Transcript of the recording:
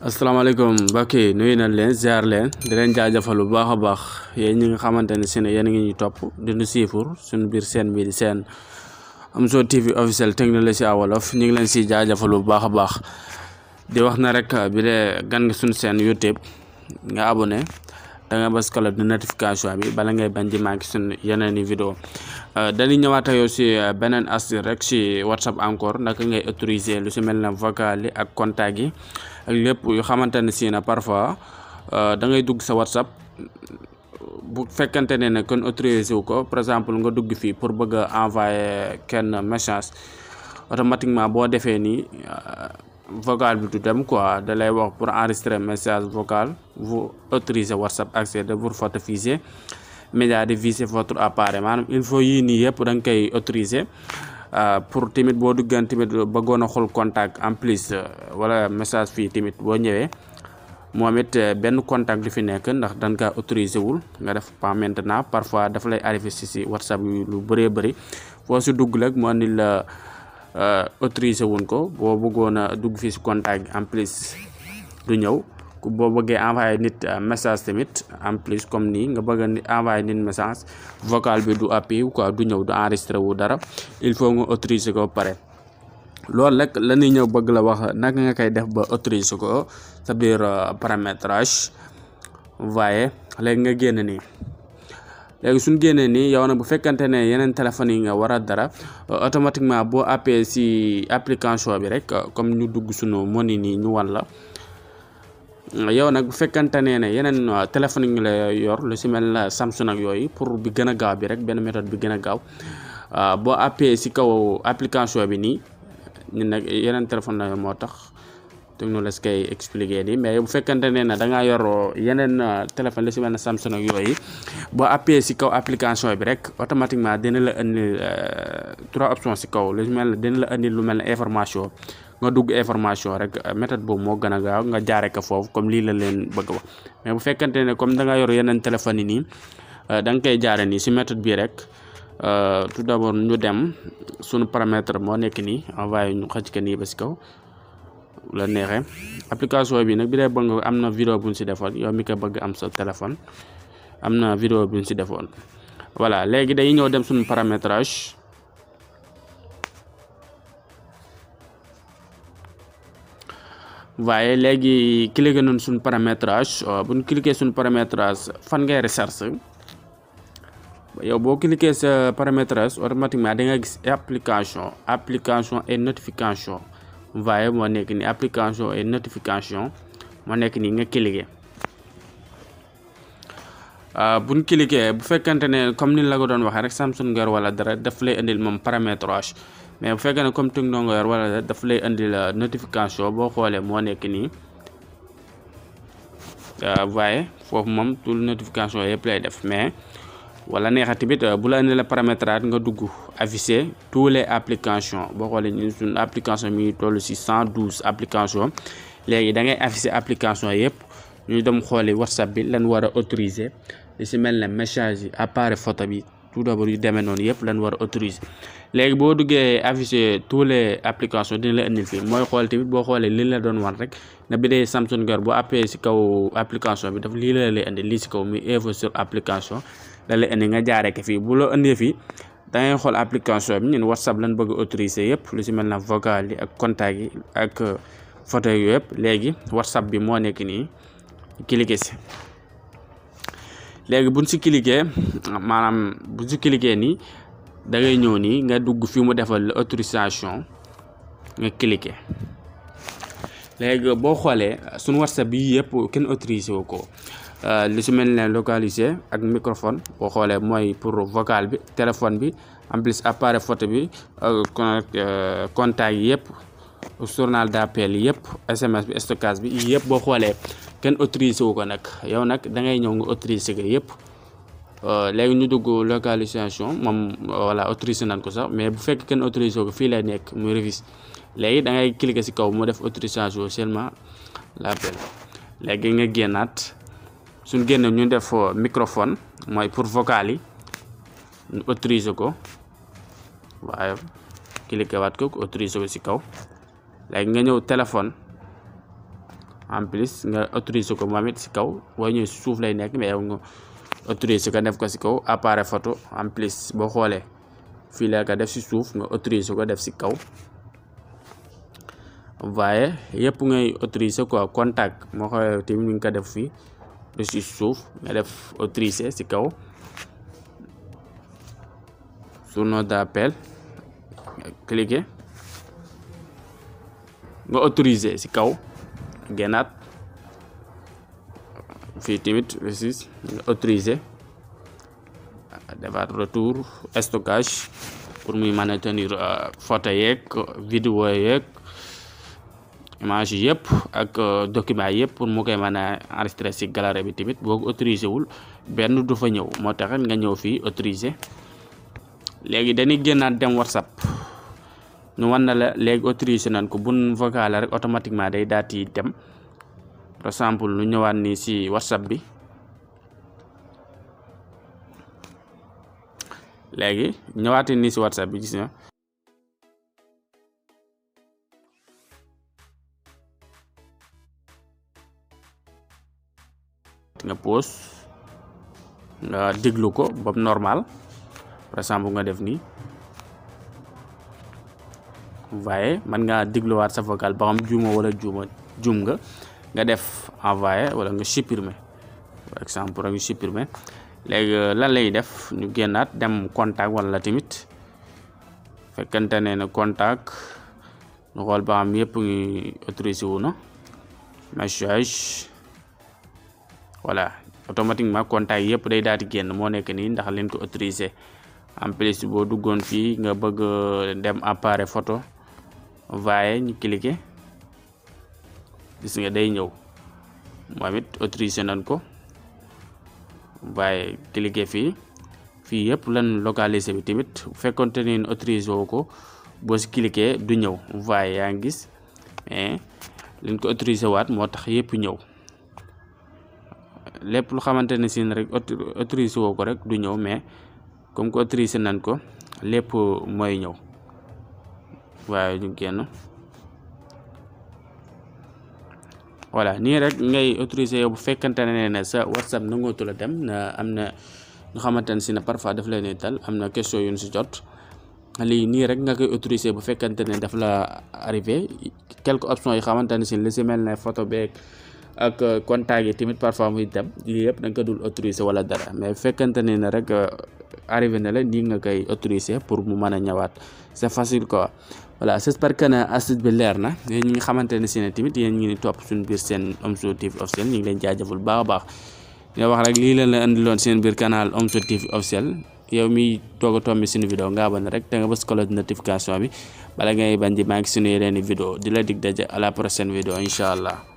asalaamaaleykum mbokk yi nuyu nañ leen ziar leen di leen jaajëfal bu baax a baax yéen ñi nga xamante ne si ne yéen a ngi ñuy topp di nu siifur suñu biir seen bii di seen Amzo TV officiel technologie à wolof ñu ngi leen si jaajëfal bu baax a baax di wax na rek bi dee gan nga suñu seen YouTube nga abonné da nga bës cloche de notification bi bala ngay bañ di manqué suñu yeneen i vidéo dañuy ñëwaat yow si beneen astuce rek si WhatsApp encore naka ngay autoriser lu si mel ne vocal yi ak contact yi ak lépp yu xamante ne si na parfois da ngay dugg sa WhatsApp bu fekkante ne kon autorisé wu ko par exemple nga dugg fii pour bëgg a envoyer kenn message automatiquement boo defee nii vocal bi du dem quoi da lay wax pour enregistrer message vocal vous autorisez WhatsApp accès de vous photofichier média de viser votre appareil maanaam il faut yii nii yëpp da nga koy autoriser pour tamit boo duggaan tamit bëggoon a xool contact en plus wala message fii tamit boo ñëwee moom it benn contact du fi nekk ndax dañ kaa autorisé wul nga def pas maintenant parfois dafa lay arrivé si WhatsApp yi lu bëree bëri foo si dugg rek mu andi la autorisé wuñ ko boo bëggoon a dugg fii si contact en plus du ñëw boo bëggee envoyé nit message tamit en plus comme nii nga bëgg a envoyé nit message vocal bi du appui quoi du ñëw du enregistré wu dara il faut nga autoriser ko pare loolu rek la ñuy ñëw bëgg la wax naka nga koy def ba autoriser ko sa biir paramétrage voyez léegi nga génn nii léegi suñ génnee nii yow nag bu fekkante ne yeneen téléphones yi nga war a dara automatiquement boo appuyé si application bi rek comme ñu dugg sunu moni nii ñu wan la yow nag bu fekkante ne yeneen téléphone yi ngi la yor lu si mel na Samsung ak yooyu pour bi gën a gaaw bi rek benn méthode bi gën a gaaw boo appuyé si kaw application bi nii ñun nag yeneen téléphone la moo tax technologie koy expliqué nii mais bu fekkante ne da ngaa yor yeneen téléphone lu si mel na Samsung ak yooyu boo appuyé si kaw application bi rek automatiquement dina la indi 3 options si kaw lu si mel ne dina la indi lu mel ne information nga dugg information rek méthode boobu moo gën a gaaw nga jaare ko foofu comme lii la leen bëgg wax mais bu fekkante ne comme da nga yor yeneen téléphone yi nii da nga koy jaare nii si méthode bii rek tout d'abord ñu dem suñu paramètre moo nekk nii envoyé ñu xëcc ko nii ba si kaw la neexee application bi nag bi dee bëgg am na vidéo bu ñu si defoon yow mi ko bëgg am sa téléphone am na vidéo bu ñu si defoon voilà léegi dañuy ñëw dem suñu paramétrage waaye léegi cliqué nañ suñu paramétrage bu ñu cliqué suñu paramétrage fan ngay recherche yow boo cliqué sa paramétrage automatiquement da nga gis application et notification waaye moo nekk ni application et notification moo nekk ni nga cliqué bu ñu cliqué bu fekkante ne comme ni la ko doon waxee rek Samsung nga yor wala dara daf lay indil moom paramétrage mais bu fekkee ne comme Tecno nga yor wala daf lay indil notification boo xoolee moo nekk nii waaye foofu moom tout notification yëpp lay def mais wala neexa tamit bu la indil la paramétrage nga dugg afficher tous les applications boo xoolee ñun suñu application mi toll si 112 applications léegi da ngay afficher application yëpp ñu dem xooli WhatsApp bi lan war a autoriser li si mel ne message yi appareil photo bi tout d'abord yu demee noonu yëpp lan war a autoriser léegi boo duggee afficher tous les applications dina la indil fii mooy xool tamit boo xoolee li la doon wan rek na bi dee Samsung boo appuyé si kaw application bi daf lii la lay indi lii si kaw muy info sur application da lay indi nga jaaree ko fii bu la indee fii da ngay xool application bi ñun WhatsApp lan bëgg autoriser yëpp lu si mel na vocal yi ak contact yi ak photo yi yëpp léegi WhatsApp bi moo nekk nii cliquer si léegi buñ si cliquer maanaam buñ si cliquer nii da ngay ñëw nii nga dugg fi mu defal autorisation nga cliquer léegi boo xoolee suñu WhatsApp bi yëpp kenn autorisé wu ko li si mel ne localisé ak microphone boo xoolee mooy pour vocal bi téléphone bi en plus appareil photo bi contact yi yëpp journal d'appel yëpp SMS bi stockage bi yëpp boo xoolee kenn autorisé wu ko nag yow nag da ngay ñëw nga autorisé ko yëpp léegi ñu dugg localisation moom voilà autorisé nañ ko sax mais bu fekk kenn autorisé wu ko fii lay nekk muy révise léegi da ngay cliquer si kaw mu def autorisation seulement l'appel léegi nga génnaat suñ génn ñu def microphone mooy pour vocal yi ñu autorisé ko waaye cliquer waat ko autorisé ko si kaw léegi nga ñëw téléphone en plus nga autoriser ko moom it si kaw boo ñëw si suuf lay nekk mais yow nga autoriser ko def ko si kaw appareil photo en plus boo xoolee fii la ko def si suuf nga autoriser ko def si kaw waaye yëpp ngay autoriser quoi contact moo xoolee tamit ñu ngi ko def fii de si suuf nga def autoriser si kaw sur nom d'appel nga cliquer nga autoriser si kaw génnaat fii tamit aussi nga autoriser defaat retour stockage pour muy mën a tenir photo yeeg vidéo yeeg image yëpp ak document yëpp pour mu koy mën a enregistrer si galerie bi tamit boo ko autorisé wul benn du fa ñëw moo tax nga ñëw fii autoriser léegi dañuy génnaat dem WhatsApp ñu wan na la léegi autorisé nañ ko bun vocal rek automatiquement day daal di dem par exemple ñu ñëwaat nii si WhatsApp bi léegi ñëwaatee nii si WhatsApp bi gis nga pause nga déglu ko ba normal par exemple nga def nii waaye man nga dégluwaat sa vocal ba xam juuma wala juum nga def envoyer wala nga supprimer par exemple rek ñu supprimer léegi lan lay def ñu génnaat dem contact wala tamit fekkante ne na contact ñu xool ba xam yëpp ngi autorisé wu na message voilà automatiquement contact yëpp day daal di génn moo nekk nii ndax leen ko autorisé en plus boo duggoon fii nga bëgg dem appareil photo waaye ñu cliquer gis nga day ñëw moom it autorisé nañ ko waaye cliquer fii yëpp lan localisé bi tamit bu fekkonte ne autorisé woo ko boo si cliquer du ñëw waaye yaa ngi gis mais liñ ko autorisé waat moo tax yëpp ñëw lépp lu xamante ne si rek autorisé woo ko rek du ñëw mais comme que autorisé nañ ko lépp mooy ñëw waaye ñu génn voilà nii rek ngay autorisé yow bu fekkante ne sa WhatsApp nangootu la dem na am na nga xamante ne si ne parfois daf leen dal am na question yu ñu si jot lii nii rek nga koy autorisé bu fekkante ne daf la arrivé quelques options yi xamante ne si li si mel ne photo beeg ak contact yi tamit parfois muy dem lii yëpp da nga ko dul autorisé wala dara mais bu fekkante ne rek arrivé na la nii nga koy autorisé pour mu mën a ñëwaat c'est facile quoi. voilà j'espère que ne astuce bi leer na yéen ñi nga xamante ne si ne tamit yéen ñi ni topp suñu biir seen Omzo TV officiel ñu ngi leen jaajëfal baax a baax dina wax rek lii leen la indiloon seen biir canal Omzo TV officiel yow mi toog a tombi suñu vidéo nga abonné rek te nga bës cloche de notification bi bala ngay bañ di maa ngi suñu yeneen i vidéo di la dig daje à la prochaine vidéo incha allah.